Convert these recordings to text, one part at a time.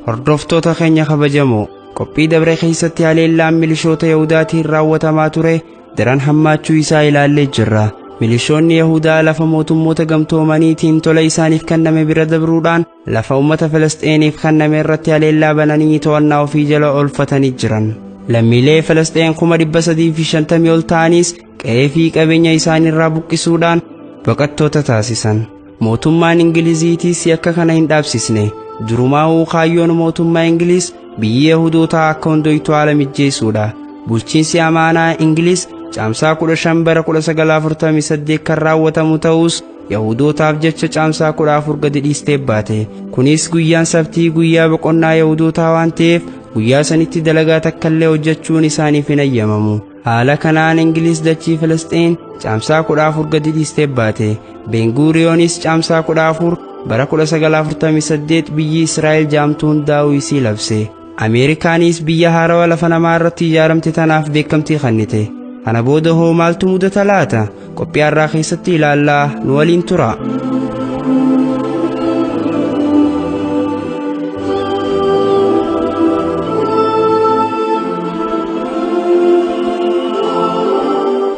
Hordoftoota keenya kabajamoo, qophii dabre keessatti haleellaan milishoota Yahudaatiin raawwatamaa ture daran hammaachuu isaa ilaallee jirra. Milishoonni Yahudaa lafa mootummoota gamtoomaniitiin tola isaaniif kenname bira dabruudhaan lafa uummata Filisxeeniif kenname irratti haleellaa bananii to'annaa ofii jala oolfatanii jiran. Lammiilee Filisxeen 350,000 ol ta'anis qe'ee fi qabeenya isaaniirraa buqqisuudhaan baqattoota taasisan. Mootummaan Ingiliziitiis yakka kana hin dhaabsisne. Durumaa'uu kaayyoon mootummaa Ingiliz biyyi Yahudootaa akka hundoytu haala mijjeessuudha. Bulchiinsi amaanaa Ingiliz caamsaa 15 bara 1948 kan raawwatamu ta'us Yahudootaaf jecha caamsaa 14 gadi dhiistee baate. Kunis guyyaan sabtii guyyaa boqonnaa Yahudootaa waan ta'eef guyyaa sanitti dalagaa takkallee hojjechuun isaaniif hin ayyamamu. Haala kanaan Ingiliz dachii Filisxiin caamsaa 14 gadi dhiistee baate. Benguuriyoonis caamsaa 14 bara 1948 biyyi Israa'el jaamtuu hundaa'uu isii labse. Ameerikaanis biyya haarawaa lafa namaa irratti ijaaramte tanaaf beekamtii kennite. Kana booda hoo maaltu mudata laata? Qophii har'aa keessatti ilaallaa, nu waliin tura.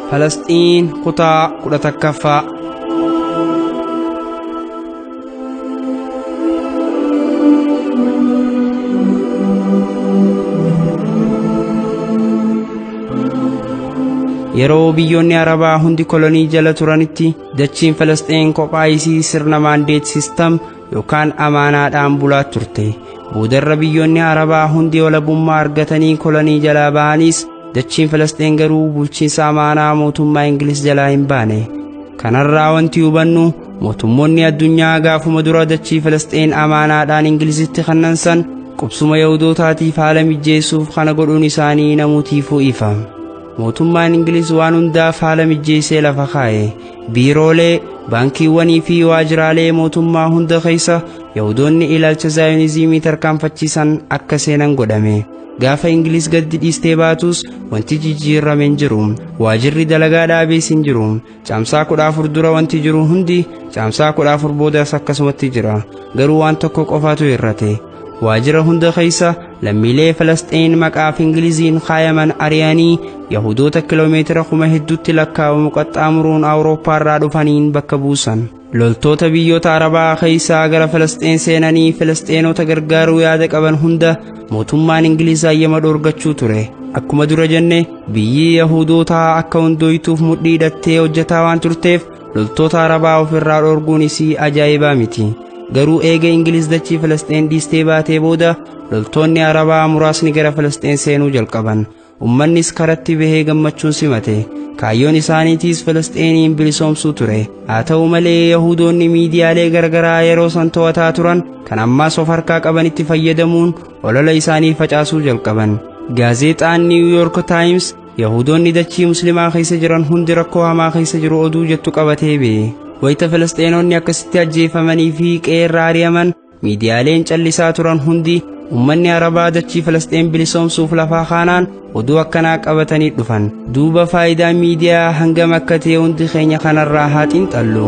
Falasxiin kutaa 11ffaa. Yeroo biyyoonni Arabaa hundi kolonii jala turanitti dachiin Falasxiin kophaa isii sirna maandeet sistam yookaan amaanaadhaan bulaa turte. Boodarra biyyoonni Arabaa hundi walabummaa argatanii kolonii jalaa ba'anis dachiin Falasxiin garuu bulchiinsa amaanaa mootummaa Ingiliz jalaa hin baane. Kanarraa wanti hubannu mootummoonni addunyaa gaafuma dura dachii Falasxiin amaanaadhaan Ingilizitti kennansan qubsuma Yahudootaatiif haala mijjeessuuf kana godhuun isaanii namuutiifuu ifa. Mootummaan Ingiliz waan hundaaf haala mijjeessee lafa kaa'e. Biiroolee, baankiiwwanii fi waajjiraalee mootummaa hunda keessa Yahudoonni ilaalcha Zaayonizimii tarkaanfachiisan akka seenan godhame. Gaafa Ingiliz gaddi dhiistee baatus wanti jijjiirame hin jiru. Waajjirri dalagaa dhaabees hin jiru. Caamsaa 14 dura wanti jiru hundi caamsaa 14 boodas akkasumatti jira. Garuu waan tokko qofaatu hir'ate. Waajjira hunda keessa lammiilee Falasxiin maqaaf Ingiliziin kaayaman ari'anii Yahudoota kiloomeetira 5,000 hedduutti lakkaa'amu qaxxaamuruun Awurooppaarraa dhufaniin bakka buusan. Loltoota biyyoota Arabaa keessaa gara Falasxiin seenanii Filisxeenota gargaaruu yaada qaban hunda mootummaan Ingiliz hayyama dhoorgachuu ture. Akkuma dura jenne biyyi Yahudootaa akka hundooytuuf mudhii hidhattee hojjetaa waan turteef loltoota Arabaa ofirraa dhoorguun isii ajaa'ibaa miti. Garuu eega Ingiliz dachii Filisxeen dhiistee baatee booda loltoonni Arabaa muraasni gara Filisxeen seenuu jalqaban. Uummannis karatti bahee gammachuun simate. Kaayyoon isaaniitiis Filisxeeniin bilisoomsuu ture. Haa ta'u malee Yahudoonni miidiyaalee garagaraa yeroo san to'ataa turan kan ammaas of harkaa qabanitti fayyadamuun olola isaanii facaasuu jalqaban. Gaazexaan New York Times Yahudoonni dachii Muslimaa keessa jiran hundi rakkoo hamaa keessa jiru oduu jettu qabatee ba'e. Wayita Filisxeenonni akkasitti ajjeefamanii fi qe'eerraa ari'aman miidiyaaleen callisaa turan hundi uummanni Arabaa dachii Filisxeen bilisoomsuuf lafaa kaanaan oduu akkanaa qabatanii dhufan. Duuba faayidaan miidiyaa hangam akka ta'e hundi keenya kanarraa haa xiinxallu.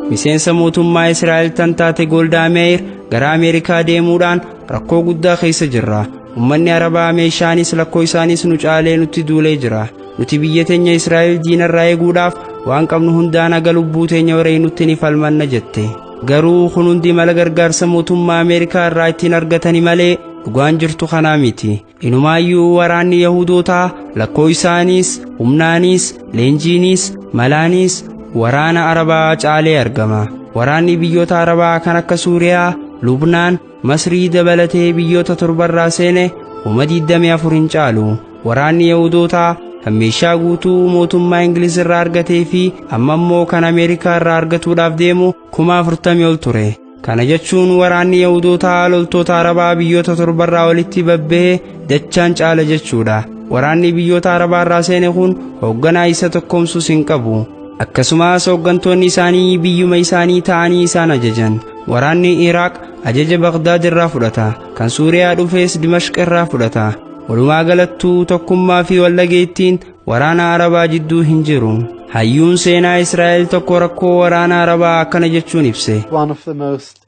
Miseensa mootummaa Israa'el tan taate Goldaa Meir gara Ameerikaa deemuudhaan rakkoo guddaa keessa jirra. Uummanni Arabaa meeshaanis lakkoo isaanis nu caalee nutti duulee jira. Nuti biyya teenya Israa'el diinarraa eeguudhaaf waan qabnu hundaan haga lubbuu teenya wareeynutti ni falmanna jette. Garuu kun hundi mala gargaarsa mootummaa Ameerikaa irraa ittiin argatani malee dhugaan jirtu kanaa miti. Inumaayyuu waraanni Yahudootaa lakkoo isaaniis, humnaanis, leenjiinis, malaanis waraana Arabaa caalee argama. Waraanni biyyoota Arabaa kan akka Suuriyaa, Lubnaan, Masrii dabalatee biyyoota torbarraa seene 24,000 hin caalu. Waraanni Yahudootaa kan meeshaa guutuu mootummaa Ingiliz irraa argatee fi amma immoo kan Ameerikaa irraa argatuudhaaf deemu 40,000 ol ture. Kana jechuun waraanni Yahudootaa loltoota Arabaa biyyoota torbarraa walitti babba'ee dachaan caala jechuudha. Waraanni biyyoota Arabaa irraa seene kun hoogganaa isa tokkoomsus hin qabu. Akkasumas hooggantoonni isaanii biyyuma isaanii ta'anii isaan ajajan. Waraanni Iraaq ajaja Bagdaad irraa fudhata. Kan Suuriyaa dhufes Dimashq irraa fudhata. Walumaa galattuu tokkummaa fi waldhageettiin waraana Arabaa jidduu hin jiru. Hayyuun seenaa Israa'el tokko rakkoo waraana Arabaa akkana jechuun ibse. One of the most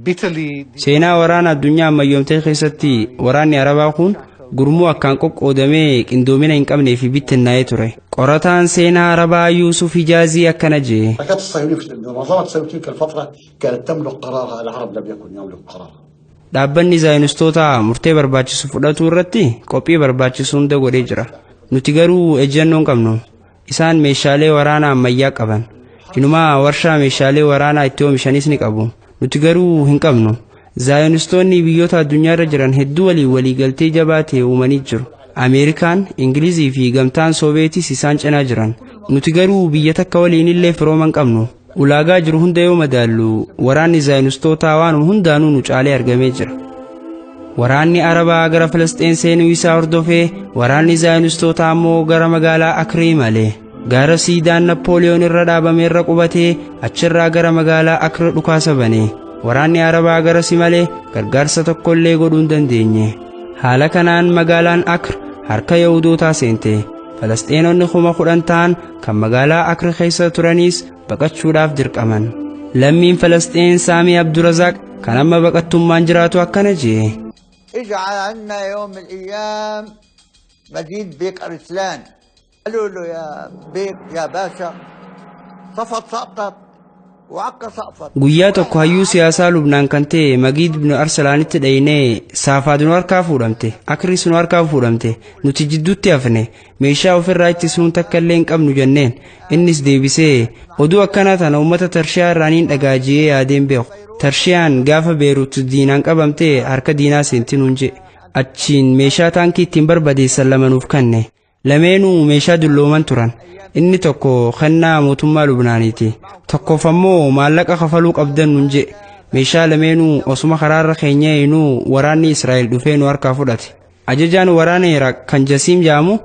bitterly Seenaa waraana addunyaa ammayyoomtee keessatti waraanni Arabaa kun gurmuu akkaan qoqqoodamee qindoomina hin qabnee fi bittinnaa'ee ture. Qorataan seenaa Arabaa Yuusuf Hijaazii akkana jee. الحركات الصهيونية في المنظمة الصهيونية تلك الفترة كانت تملك قرارها، العرب لم يكن يملك قرارها. Dhaabbanni Zaayinistoota murtee barbaachisu fudhatuu irratti qophii barbaachisu hunda godhee jira. Nuti garuu ejjennoo hin qabnu. Isaan meeshaalee waraanaa ammayyaa qaban. Inumaa warshaa meeshaalee waraanaa itti oomishanis ni qabu. Nuti garuu hin qabnu. Zaayinistoonni biyyoota addunyaarra jiran hedduu waliin waliigaltee jabaa ta'e uumanii jiru. Ameerikaan, Ingilizii fi gamtaan Sooveetis isaan cinaa jiran. Nuti garuu biyya takka waliin illee firooma hin qabnu. Ulaagaa jiru hunda yoo madaallu waraanni Zaayinistootaa waanuma hundaanuu nu caalee argamee jira. Waraanni Arabaa gara Filisxeen seenuu isaa hordofee waraanni Zaayinistootaa ammoo gara magaalaa Akrii male. Gaara siidaan Naappooliyoon irra dhaabame irra qubatee achirraa gara magaalaa Akri dhukaasa bane. Waraanni Arabaa garasi malee gargaarsa tokkollee godhuu hin dandeenye. Haala kanaan magaalaan Akr harka Yahudootaa seente. Falasxeenonni 10,000 ta'an kan magaalaa Akr keessa turanis baqachuudhaaf dirqaman. Lammiin Falasxeen Saamii Abdurazaaq kan amma baqattummaan jiraatu akkana jee. اجى عندنا يوم من الايام مجيد بيك ارسلان، قالوا له يا بيك يا باشا صفت سقطت وعكا سقطت. Guyyaa tokko hayyuu siyaasaa Lubnaan kan ta'e Magiid ibn Arsalaanitti dhayinee Saafaad nu harkaa fuudhamte, Akris nu harkaa fuudhamte, nuti jidduutti hafne, meeshaa ofirraa ittisuun takka illee hin qabnu jenneen. Innis deebisee oduu akkanaa tana uummata Tarshiyaa irraa niin dhagaajiyee yaadeen beeku. Tarshiyaan gaafa Beerut diinaan qabamte harka diinaa seenti nuun jedhe. Achiin meeshaa taankii ittiin barbadeessan lama nuuf kenne. Lameenuu meeshaa dullooman turan. Inni tokko kennaa mootummaa Lubnaaniiti. Tokkoof ammoo maallaqa kafaluu qabdan nuun jedhe. Meeshaa lameenuu osuma karaarra keenya eenuu waraanni Israa'el dhufee nu harkaa fudhate. Ajajaan waraana Iraaq kan Jasiim jedhamu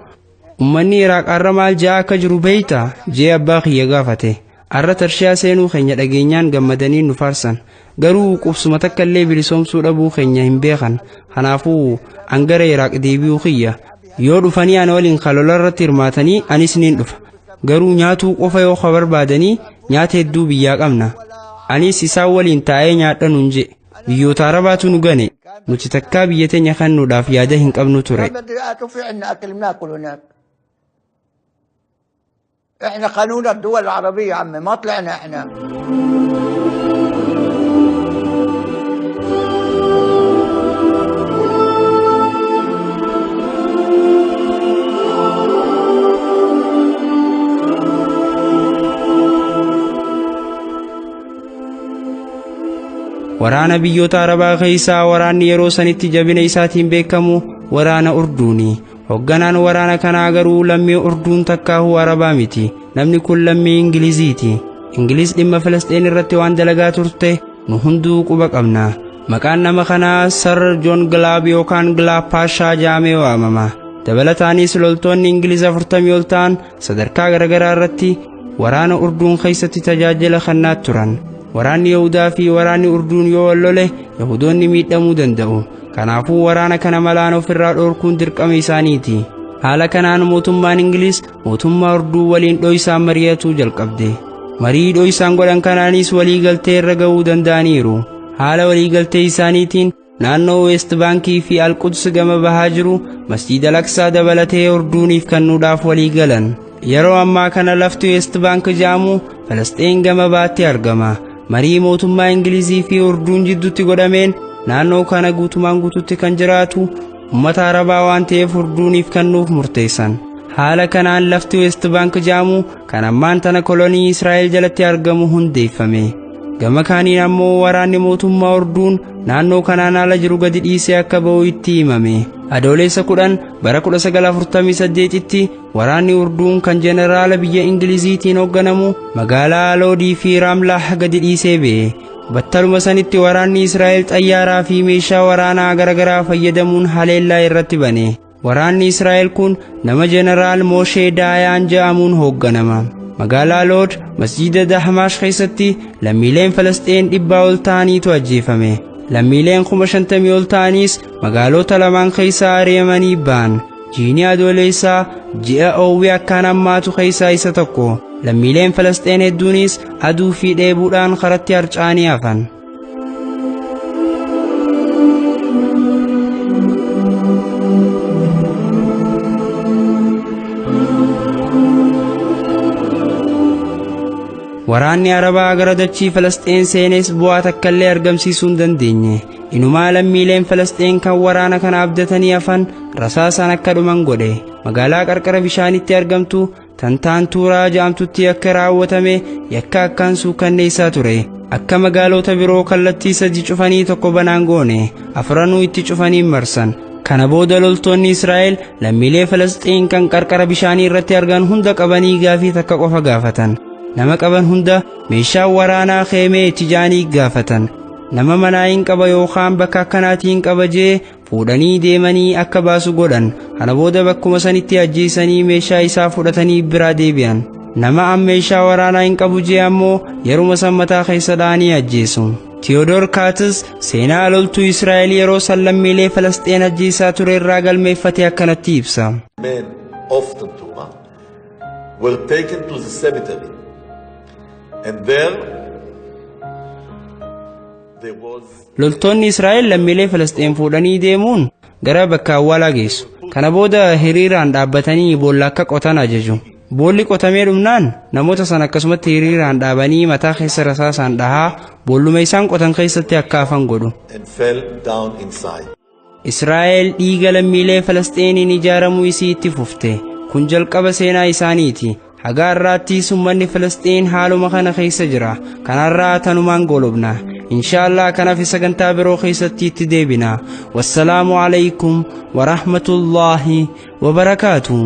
uummanni Iraaq har'a maal ja'a akka jiru beeyta jee abbaa kiyya gaafate. Har'a Tarshiyaa seenuu keenya dhageenyaan gammadanii nu faarsan. Garuu qubsuma takka illee bilisoomsuu dhabuu keenya hin beekan. Kanaafuu an gara Iraaq deebi'uu kiyya. Yoo dhufanii ana waliin kalola irratti hirmaatanii anis niin dhufa. Garuu nyaatuu qofa yoo ka barbaadanii nyaata hedduu biyyaa qabna. Anis isaan waliin taa'ee nyaadha nuun jedhe. Biyyoota Arabaatu nu gane. Nuti takkaa biyya teenya kennuudhaaf yaada hin qabnu ture. ما بدي آكل، في عندنا اكل بناكل هناك. احنا قانون الدول العربية عمي ما طلعنا احنا. Waraana biyyoota Arabaa keessaa waraanni yeroo sanitti jabina isaatiin beekamu waraana Urduuni. Hoogganaan waraana kanaa garuu lammii Urduun takkaahuu Arabaa miti. Namni kun lammii Ingiliziiti. Ingiliz dhimma Filisxeen irratti waan dalagaa turte nu hunduu quba qabna. Maqaan nama kanaa Sir John Gilaab yookaan Gilaab Paashaa jedhamee waamama. Dabalataanis loltoonni Ingiliz 40 ol ta'an sadarkaa garaagaraa irratti waraana Urduun keessatti tajaajila kennaa turan. Waraanni Yahudaa fi waraanni Urduun yoo wal lole Yahudoonni miidhamuu danda'u. Kanaafuu waraana kana malaan ofirraa dhorkuun dirqama isaaniiti. Haala kanaan mootummaan Ingiliz mootummaa Urduu waliin dho'isaan mari'atuu jalqabde. Marii dho'isaan godhan kanaanis waliigaltee irra ga'uu danda'aniiru. Haala waliigaltee isaaniitiin naannoo Weest Baankii fi Alquds gama bahaa jiru Masjiida Al-Aqsaa dabalatee Urduuniif kennuudhaaf walii galan. Yeroo ammaa kana lafti Weest Baank jedhamu Falasxiin gama baatti argama. Marii mootummaa Ingilizii fi Urduun jidduutti godhameen naannoo kana guutumaan guututti kan jiraatu uummata Arabaa waan ta'eef Urduuniif kennuuf murteessan. Haala kanaan lafti Weest Baank jedhamu kan ammaan tana kolonii Israa'el jalatti argamu hundeeffame. Gama kaaniin ammoo waraanni mootummaa Urduun naannoo kanaan ala jiru gadi dhiisee akka ba'u itti himame. Adoolessa 10 bara 1948tti waraanni Urduun kan jeneraala biyya Ingiliziitiin hoogganamu magaalaa Loodii fi Raamlaah gadi dhiisee ba'e. Battaluma sanitti waraanni Israa'el xayyaaraa fi meeshaa waraanaa garaagaraa fayyadamuun haleellaa irratti bane. Waraanni Israa'el kun nama Jeneraal Mooshee Daayaan jedhamuun hoogganama. Magaalaa Lood masjiida Dahmaash keessatti lammiileen Falasxiin 100 ol ta'aniitu ajjeefame. Lammiileen 50,000 ol ta'anis magaalota lamaan keessaa ari'amanii ba'an. Jiini adoolessaa ji'a oowwii akkaan hammaatu keessaa isa tokko. Lammiileen Falasxiin hedduunis aduu fi dheebuudhaan karatti harca'anii hafan. Waraanni Arabaa gara dachii Falasxiin seenes bu'aa takkallee argamsiisuu hin dandeenye. Inumaa lammiileen Falasxiin kan waraana kana abdatanii hafan rasaasaan akka dhuman godhe. Magaalaa qarqara bishaanitti argamtu Tantaantuuraa jedhamtutti akka raawwatame yakka akkaan suukanneessaa ture. Akka magaalota biroo kallattii 3 cufanii tokko banaan goone, afranuu itti cufanii marsan. Kana booda loltoonni Israa'el lammiilee Falasxiin kan qarqara bishaanii irratti argan hunda qabanii gaafii takka qofa gaafatan. Nama qaban hunda meeshaa waraanaa keemee itti jaanii gaafatan. Nama manaa hin qaba yookaan bakka akkanaatii hin qaba jee fuudhanii deemanii akka baasu godhan. Kana booda bakkuma sanitti ajjeesanii meeshaa isaa fudhatanii biraa deebi'an. Nama an meeshaa waraanaa hin qabu jee ammoo yeruma san mataa keessa dha'anii ajjeesu. Tiyoodor Kaatis seenaa loltuu Israa'el yeroo san lammiilee Falasxiin ajjeesaa ture irraa galmeeffatee akkanatti ibsa. Men of Tantura were taken to the cemetery, and there was Loltoonni Israa'el lammiilee Falasxiin fuudhanii deemuun gara bakka awwaalaa geessu. Kana booda hiriiraan dhaabbatanii boolla akka qotan ajaju. Boolli qotamee dhumnaan namoota san akkasumatti hiriiraan dhaabanii mataa keessa rasaasaan dhahaa boolluma isaan qotan keessatti akka hafan godhu. and fell down inside. Israa'el dhiiga lammiilee Falasxiiniin ijaaramuu isii itti fufte. Kun jalqaba seenaa isaaniiti. Haga har'aattis uummanni Falasxiin haaluma kana keessa jira. Kanarraa tanumaan goolobna. Inshaallah kanaaf sagantaa biroo keessatti itti deebina. Wassalaamu alaykum wa rahmatullaahi wa barakaatuh.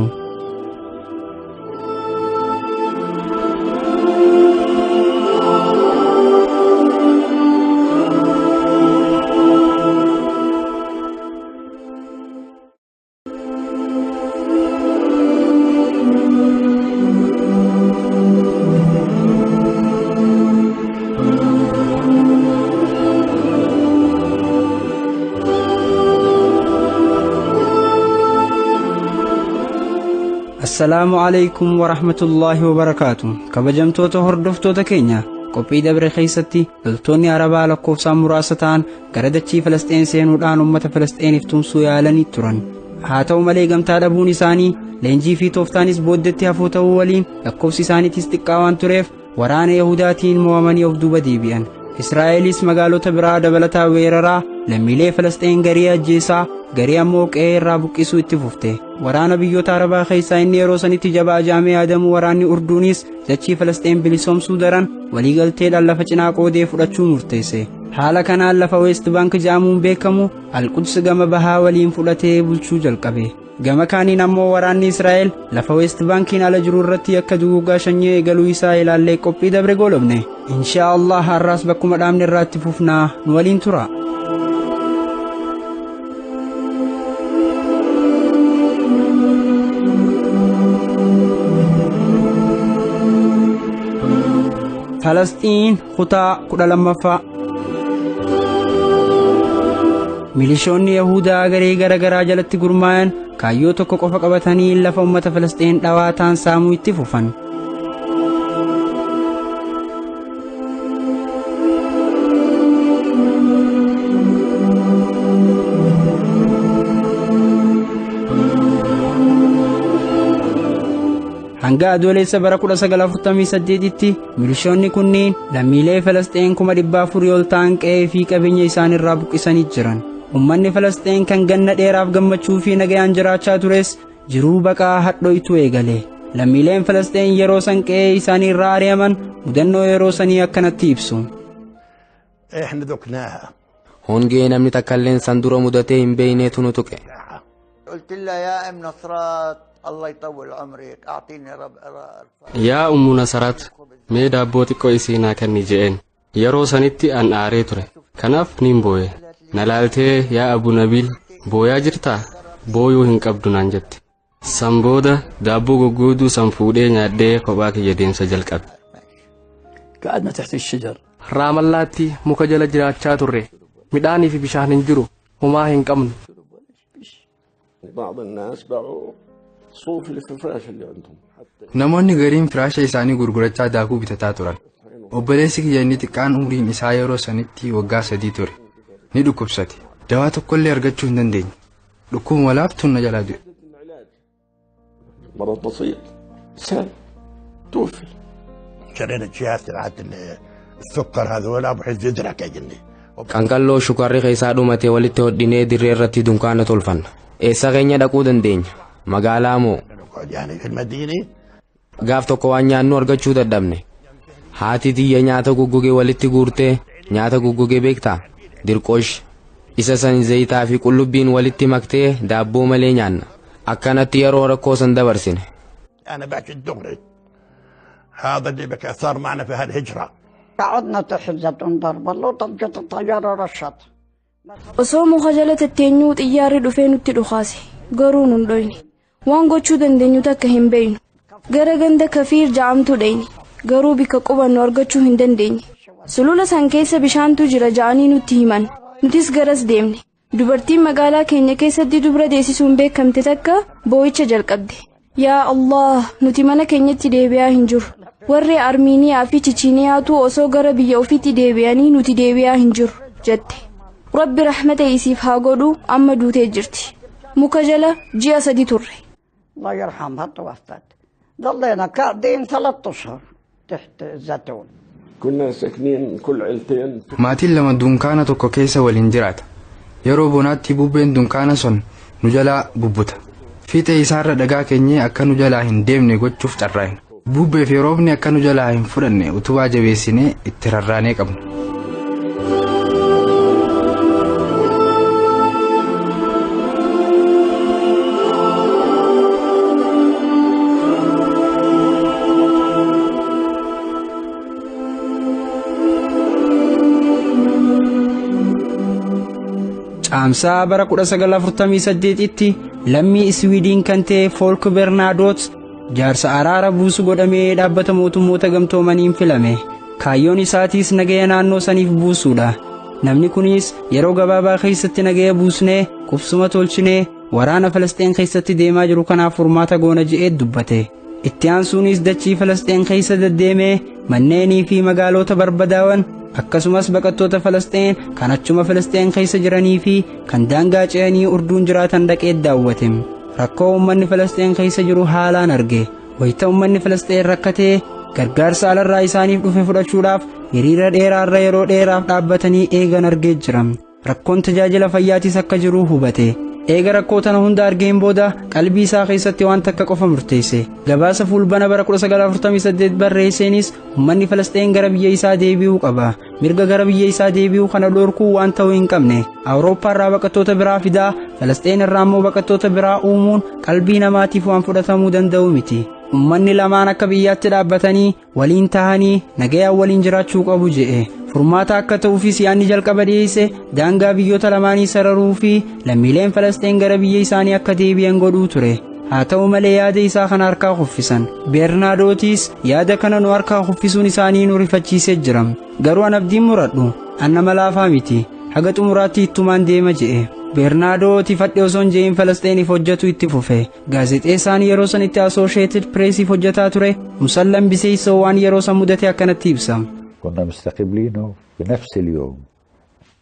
Assalaamu alaykum wa rahmatullaahi wa barakaatuh. Kabajamtoota hordoftoota keenya, qophii dabre keessatti loltoonni Arabaa lakkoofsaan muraasa ta'an gara dachii Falasxiin seenuudhaan uummata Falasxiiniif tumsuu yaalanii turan. Haa ta'u malee gamtaa dhabuun isaanii leenjii fi tooftaanis booddeetti hafuu ta'uu waliin lakkoofsi isaaniitis xiqqaa waan tureef waraana Yahudaatiin mo'amanii of duuba deebi'an. Israa'elis magaalota biraa dabalataa weeraraa lammiilee Falasxiin garii ajjeesaa garii ammoo qe'ee irraa buqqisuu itti fufte. Waraana biyyoota Arabaa keessaa inni yeroo sanitti jabaa jaamee yaadamu waraanni Urduunis dachii Falasxiin bilisoomsuu daran waliigalteedhaan lafa cinaa qoodee fudhachuu murteesse. Haala kanaan lafa West Bank jedhamuun beekamu Alquds gama bahaa waliin fudhatee bulchuu jalqabe. Gama kaaniin ammoo waraanni Israa'el lafa West Bankiin ala jiru irratti akka duguuggaa sanyii eegaluu isaa ilaallee qophii dabre goolobne. Inshaa Allah har'aas bakkuma dhaabne irraa itti fufnaa nu waliin tura. Falasxiin kutaa 12ffaa. Milishoonni Yahudaa garee gara garaa jalatti gurmaa'an kaayyoo tokko qofa qabatanii lafa uummata Falasxiin dhawaa ta'an saamuu itti fufan. Hanga adoolessa bara 1948tti milishoonni kunniin lammiilee Falasxiin 400,000 ol ta'an qe'ee fi qabeenya isaanirraa buqqisanii jiran. Uummanni Falasxiin kan ganna dheeraaf gammachuu fi nagayaan jiraachaa tures jiruu baqaa hadhoitu eegale. Lammiileen Falasxiin yeroo san qe'ee isaaniirraa ari'aman mudannoo yeroo sanii akkanatti ibsu. احنا دقناها. Hongee namni takkalleen san dura mudatee hin beeyneetu nu tuqe. قلت لها يا ام نصرات الله يطول عمرك اعطيني ربع. Yaa Ummu Nasaraat, mee daabboo xiqqoo isii naa kenni je'een. Yeroo sanitti an aaree ture. Kanaaf nin booye. Na laaltee yaa Abu Nabiil, booyaa jirtaa? Booyuu hin qabdu naan jette. San booda daabboo goggooduu san fuudhee nyaadhee kophaa kiyya deemsa jalqabe. قعدنا تحت الشجر. Raamallaatti muka jala jiraachaa turre. Midhaanii fi bishaan hin jiru. Homaa hin qabnu. بعض الناس باعوا صوف الفراش اللي عندهم. Namoonni gariin firaasha isaanii gurgurachaa daakuu bitataa turan. Obboleessi kiyya inni xiqqaan umriin isaa yeroo sanitti waggaa 3 ture. Ni dhukkubsate. Dawaa tokkollee argachuu hin dandeenye. Dhukkubuma laaftuun na jalaa du'e. مرض بسيط سهل توفي. شرينا اكياس تبعت السكر هذول ابو حز يدرك يجني. Qanqalloo shukarri keessaa dhumate walitti hodhinee dirree irratti dunkaana tolfanna. Eessa keenya dhaquu dandeenya? Magaalaa moo? نقعد يعني في المدينه. Gaaf tokko waan nyaannu argachuu dadhabne. Haati tiyya nyaata goggoge walitti guurtee nyaata goggoge beektaa? Dirqoosh. Isa san zayitaa fi qullubbiin walitti maktee daabboo malee nyaanna. Akkanatti yeroo rakkoo san dabarsine. انا بحكي الدغري هذا اللي بك صار معنا في هالهجره. قعدنا تحت زيتون ضرب اللوطة جت الطيارة رشت. Osoo muka jala tatteenyuu xiyyaarri dhufee nutti dhukaase. Garuu nun dhoyne. Waan gochuu dandeenyu takka hin beeynu. Gara ganda kafiir ja'amtu dheyne. Garuu bikka qubannu argachuu hin dandeenye. Sulula san keessa bishaantu jira ja'anii nutti himan. Nutis garas deemne. Dubartiin magaalaa keenya keessatti dubra deessisuun beekamte takka boo'icha jalqabde. Yaa Allah, nuti mana keenyatti deebi'aa hin jiru. Warri Armiiniyaa fi Chichiiniyaatu osoo gara biyya ofiitti deebi'anii nuti deebi'aa hin jiru, jette. Rabbi rahmata isiif haa godhu amma duutee jirti. Muka jala ji'a 3 turre. الله يرحمها توفت. ضلينا قاعدين 3 أشهر تحت الزيتون. كنا ساكنين كل عيلتين. Maatiin lama dunkaana tokko keessa waliin jiraata. Yeroo bonaatti bubbeen dunkaana sun nu jalaa bubbuta. Fiixee isaarra dhagaa keenyee akka nu jalaa hin deemne gochuuf carraa'ina. Bubbee fi roobni akka nu jalaa hin fudhanne utubaa jabeessinee itti rarraanee qabna. Caamsaa bara 1948tti lammii Iswiidiin kan ta'e Foolk Bernaadot jaarsa araara buusu godhamee dhaabbata mootummoota gamtoomaniin filame. Kaayyoon isaatiis nagaya naannoo saniif buusuudha. Namni kunis yeroo gabaabaa keessatti nagaya buusnee qubsuma tolchinee waraana Falasxeen keessatti deemaa jiru kanaaf furmaata goona je'ee dubbate. Itti aansuunis dachii Falasxeen keessa deddeemee manneenii fi magaalota barbadaawan akkasumas baqattoota Falasxeen kan achuma Falasxeen keessa jiranii fi kan daangaa ce'anii Urduun jiraatan dhaqee daawwate. Rakkoo uummanni Falasxeen keessa jiru haalaan arge. Wayita uummanni Falasxeen rakkatee gargaarsa alarraa isaaniif dhufe fudhachuudhaaf hiriira dheeraarra yeroo dheeraaf dhaabbatanii eegan argee jira. Rakkoon tajaajila fayyaatis akka jiru hubate. Eega rakkoo tana hunda argeen booda qalbii isaa keessatti waan takka qofa murteesse. Gabaasa fulbana bara 1948 barreesseenis uummanni Falasxeen gara biyya isaa deebi'uu qaba. Mirga gara biyya isaa deebi'uu kana dhorkuu waan ta'uu hin qabne. Awurooppaa irraa baqattoota biraa fidaa, Falasxeen irraa immoo baqattoota biraa uumuun qalbii namaatiif waan fudhatamuu danda'u miti. Uummanni lamaan akka biyyaatti dhaabbatanii waliin tahanii nagayaan waliin jiraachuu qabu je'e. Furmaata akka ta'uufis yaadni jalqaba dhiyeesse daangaa biyyoota lamaanii sararuu fi lammiileen Falasxeen gara biyya isaanii akka deebi'an godhuu ture. Haa ta'u malee yaada isaa kana harkaa kuffisan. Bernaadootis yaada kana nu harkaa kuffisuun isaanii nu rifachiisee jira. Garuu an abdiin muradhu, an nama laafaa miti. Haga xumuraatti ittumaan deema je'e. Bernaadoo fadhe osoo hin je'in Falasxeeniif hojjetu itti fufe. Gaazexeessaan yeroo sanitti Associated Pressiif hojjetaa ture Musallam Biseessoo waan yeroo san mudate akkanatti ibsa. كنا مستقبلينه في نفس اليوم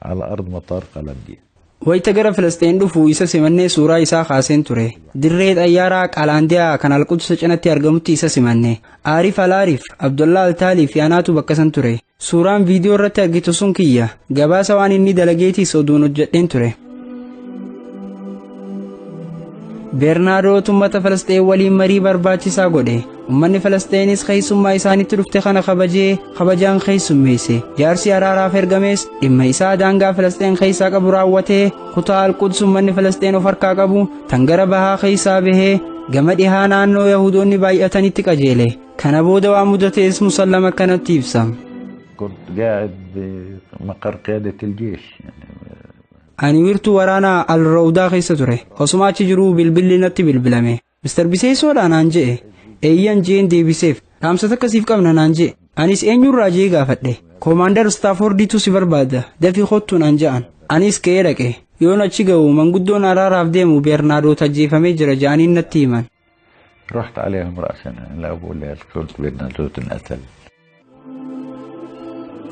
على أرض مطار قلنديا. Wayita gara Filisxeen dhufu isa simannee suuraa isaa kaaseen ture. Dirree xayyaaraa Qaalaandiyaa kan Alqudsa cinatti argamutti isa simanne. Aarif Alaarif, Abdullaa Altaalii fi anaatu bakka san ture. Suuraan viidiyoo irratti argitu sun kiyya. Gabaasa waan inni dalageetiis oduun hojjedheen ture. Bernaadot uummata Falasxeen waliin marii barbaachisaa godhe. Uummanni Falasxeenis keessummaa isaanitti dhufte kana kabajee kabajaan keessummeesse. Jaarsi araaraaf ergames dhimma isaa daangaa Falasxeen keessaa qabu raawwatee kutaa Alquds uummanni Falasxeen of harkaa qabu tan gara bahaa keessaa bahee gama dhihaa naannoo Yahudoonni baay'atanitti qajeele. Kana booda waan mudatees Musallama akkanatti ibsa. كنت قاعد بمقر قيادة الجيش يعني. Ani wiirtuu waraanaa Al-Rawdaa keessa ture. Osuma achi jiruu bilbilli natti bilbilame. Mr. Biseessoodha naan je'e. Eeyyan jeen deebiseef. Dhaamsa takka siif qabna naan je'e. Anis eenyurraa jee gaafadhe. Koomaandar Staafordiitu si barbaada. Dafii kottu naan je'an. Anis ka'ee dhaqe. Yoon achi ga'u manguddoon araaraaf deemu Beernaadot ajjeefamee jira je'aniin natti himan. رحت عليهم رأسا لأبو الكونت برنادوت انقتل.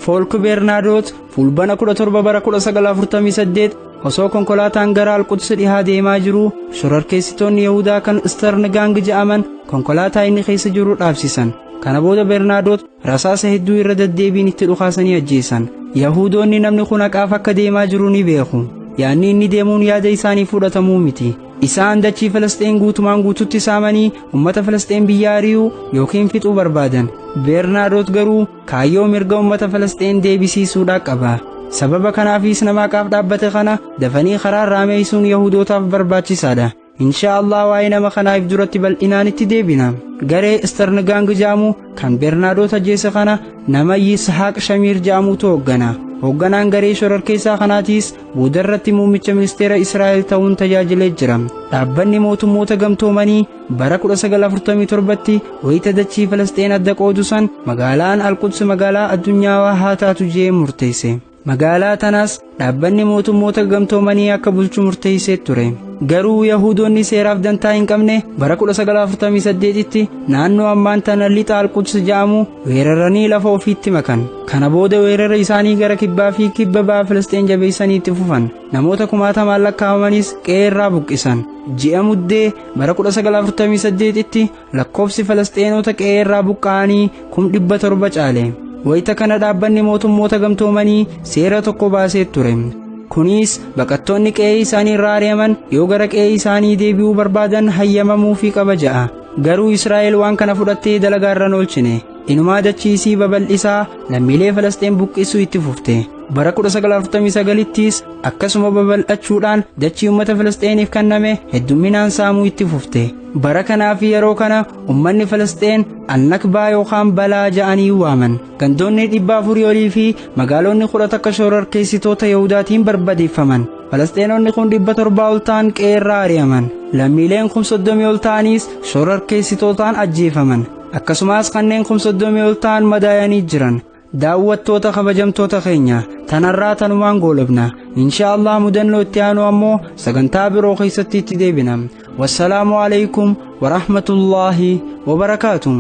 Foolk Beernaadot fulbana 17 bara 1948 osoo konkolaataan gara Alquds dhihaa deemaa jiruu shororkeessitoonni Yahudaa kan Stern Gang jedhaman konkolaataa inni keessa jiru dhaabsisan. Kana booda Beernaadot rasaasa hedduu irra deddeebiin itti dhukaasanii ajjeesan. Yahudoonni namni kun haqaaf akka deemaa jiru ni beeku. Yaanni inni deemuun yaada isaanii fudhatamuu miti. Isaan dachii Filisxeen guutumaan guututti saamanii uummata Filisxeen biyya ari'uu yookiin fixuu barbaadan. Beernaadot garuu kaayyoo mirga uummata Filisxeen deebisiisuudhaa qaba. Sababa kanaafis nama haqaaf dhaabbate kana dafanii karaa irraa meeysuun Yahudootaaf barbaachisaadha. Inshaa Allah waa'ee nama kanaaf duratti bal'inaan itti deebina. Garee Stern Gang jedhamu kan Beernaadot ajjeese kana nama Yishaaq Shamiir jedhamutu hooggana. Hoogganaan garee shororkeessaa kanaatiis boodarratti muummicha ministeera Israa'el ta'uun tajaajilee jira. Dhaabbanni mootummoota gamtoomanii bara 1947tti wayita dachii Filisxeen adda qoodu san magaalaan Alquds magaalaa addunyaa haa taatu jee murteesse. Magaalaa tanaas dhaabbanni mootummoota gamtoomanii akka bulchu murteessee ture. Garuu Yahudoonni seeraaf dantaa hin qabne bara 1948tti naannoo ammaan tana lixa Alquds jedhamu weeraranii lafa ofiitti makan. Kana booda weerara isaanii gara kibbaa fi kibba ba'a Filisxeen jabeessanii itti fufan. Namoota kumaatamaan lakkaa'amanis qe'ee irraa buqqisan. Ji'a muddee bara 1948tti lakkoofsi Filisxeenota qe'ee irraa buqqa'anii 700,000 caale. Wayita kana dhaabbanni mootummoota gamtoomanii seera tokko baasee ture. Kunis baqattoonni qe'ee isaanii irraa ari'aman yoo gara qe'ee isaanii deebi'uu barbaadan hayyamamuufii qaba ja'a. Garuu Israa'el waan kana fudhattee dalagaa irra hin oolchine. Inumaa dachii isii babal'isaa lammiilee Filisxeen buqqisuu itti fufte. Bara 1949ttis akkasuma babal'achuudhaan dachii uummata Filisxeeniif kenname heddumminaan saamuu itti fufte. Bara kanaa fi yeroo kana uummanni Filisxeen Annakbaa yookaan balaa ja'anii waaman. Gandoonni 400 olii fi magaalonni 11 shororkeessitoota Yahudaatiin barbadeeffaman. Filisxeenonni kun 700 ol ta'an qe'ee irraa ari'aman. Lammiileen 30,000 ol ta'anis shororkeessitootaan ajjeefaman. Akkasumas kanneen 30,000 ol ta'an madaayanii jiran. Daawwattoota kabajamtoota keenya tanarraa tanumaan goolabna. Inshaa Allah mudannoo itti aanu ammoo sagantaa biroo keessatti itti deebina. Wassalaamu alaikum warahmatullaahi wabarakaatuh.